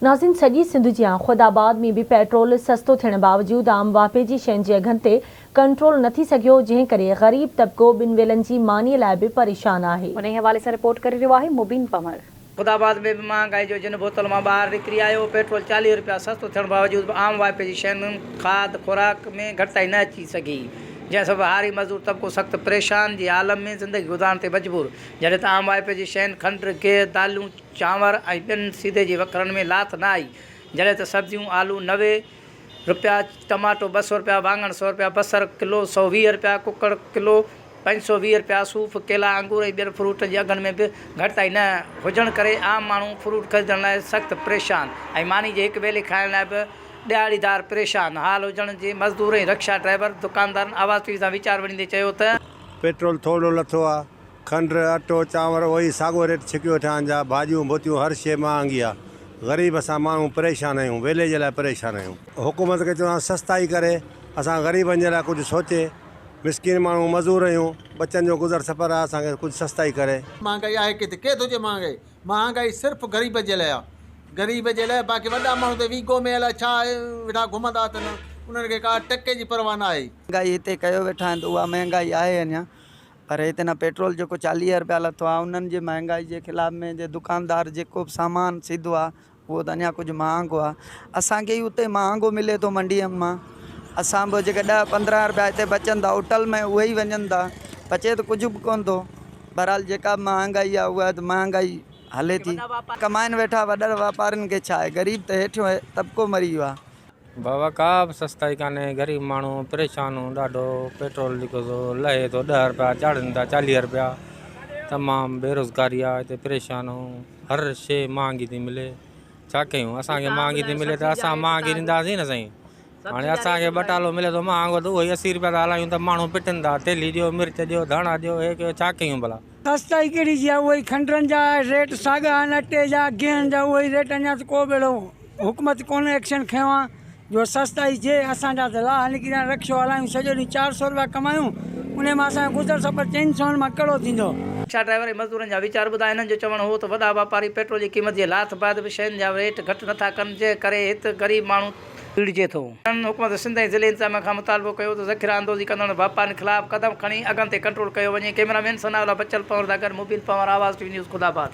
ناظرين سڄي سنڌ جيان خود آباد ۾ به پيٽرول سستو ٿيڻ باوجود عام واهپي جي شين جي اگهن تي ڪنٽرول نه ٿي سگهيو جنهن ڪري غريب طبقو ٻن ويلن جي ماني لاء به پريشان آهي. انهي حوالي سان رپورٽ ڪري رهيو آهي مبين پنهور. خداآباد ۾ به مهانگائي جو جن بوتل مان ٻاهر نڪري آيو، پيٽرول 40 رپيا سستو ٿيڻ باوجود به عام واهپي جي شين، کاڌ خوراڪ، ۾ گهٽتائي نه اچي سگهي، جنهن سبب هاري مزدور طبقو سخت پريشان جي عالم ۾ زندگي گذارڻ تي مجبور، جڏهن ته عام واهپي جي شين کنڊ، گيهه، داليون، چانور ۽ ٻين سيڌي جي وکرن ۾ لاٿ نه آئي، جڏهن ته سبزيون آلو 90 رپيا، ٽماٽو 200 رپيا، واڱڻ سئو رپيا، بصر ڪلو 120 رپيا، ڪڪڙ ڪلو 520 رپيا، صوف، ڪيلا، انگور ۽ ٻين فروٽن جي اگهن ۾ به گهٽتائي نه هجڻ ڪري عام ماڻهو فروٽ خريدڻ لاء سخت پريشان ۽ ماني جي هڪ ويلي کائڻ لاء به ڏهاڙيدار پريشان حال هجڻ جي مزدور ۽ رڪشا ڊرائيور دڪاندارن آواز ٽي وي سان ويچار وڙهندي چيو ته. پيٽرول ٿورڙو لٿو آ. کنڊ، اٽو، چانور اهو ئي ساڳو ريٽ ڇڪيو ويٺا آهن جا ڀاڄيون ڀتيون هر شيء مهانگي آ غريب اسان ماڻهو پريشان آهيون ويلي جي لاء پريشان آهيون. حڪومت کي چوان سستائي ڪري اسان غريبن جي لاء ڪجهه سوچي مسڪين ماڻهو مزور آهيون ٻچن جو گذر سفر آ اسان کي ڪجهه سستائي ڪري. مهانگائي آهي ڪٿي ڪير ٿو چئي مهانگائي مهانگائي صرف غريب جي لاء آ غريب جي لاء باقي وڏا ماڻهو ته ويگو ۾ الائي ڇا ويٺا گهمندا اٿن انهن کي ڪا ٽڪي جي پرواهه ناهي. مهانگائي هتي ڪيو ويٺا آهن ته اها مهانگائي آهي اڃا پر هتي نه پيٽرول جيڪو 40 رپيا لٿو آهي انهن جي مهانگائي جي خلاف ۾ جي دڪاندار جيڪو به سامان سيڌو آهي اهو ته اڃا ڪجهه مهانگو آهي اسانکي ئي اتي مهانگو ملي ٿو منڊيء مان اسان به جيڪي 10 15 رپيا هتي بچن ٿا هوٽل ۾ اهي ئي وڃن ٿا بچي ته ڪجهه به ڪونه ٿو بهرحال جيڪا به مهانگائي آهي اها ته مهانگائي هلي ٿي ڪمائن ويٺا وڏن واپارين کي ڇا آهي غريب ته هيٺيون طبقو مري ويو آهي. بابا ڪا به سستائي ڪانهي غريب ماڻهو پريشان هون ڏاڍو پيٽرول جيڪو سو لهي ٿو 10 رپيا چاڙهين ٿا 40 رپيا تمام بيروزگاري آ هتي پريشان هون هر شي مهانگي ٿي ملي ڇا ڪيون اسان کي مهانگي ٿي ملي ته اسان مهانگي ڏينداسين نه سائين هاڻي اسان کي ٻٽالو ملي ٿو مهانگو ته اهو ئي 80 رپيا ٿا هلايون ته ماڻهو پٽن ٿا تيلي ڏيو مرچ ڏيو ڌاڻا ڏيو هي ڪيو ڇا ڪيون ڀلا. سستائي ڪهڙي جي آ اهي ئي کنڊرن جا ريٽ ساڳا آهن اٽي جا گيهن جا اهي ئي ريٽ اڃا ته ڪو به اهڙو حڪومت ڪونه ايڪشن کنيو آ جو سستائي ٿئي اسان جا ته لاهه نڪري ويا آهن رڪشو هلايون سڄو ڏينهن 400 روپيا ڪمايون انهي مان اسان جو گذر سفر چئن سون مان ڪهڙو ٿيندو. رڪشا ڊرائيور ۽ مزدورن جا ويچار ٻڌا هنن جو چوڻ هو ته وڏا واپاري پيٽرول جي قيمت جي لاٿ بعد به شين جا ريٽ گهٽ نٿا ڪن جنهن ڪري هت غريب ماڻهو پيڙجي ٿو. هنن حڪومت سنڌ ۽ ضلعي انتظاميا کان مطالبو ڪيو ته ذخيره اندوزي ڪندڙن واپارين خلاف قدم کڻي اگهن تي ڪنٽرول ڪيو وڃي. ڪئميرا مين ثناء الله بچل پنهور سان گڏ Mubeen Panhwar, Awaz T V news, Khuda Abad.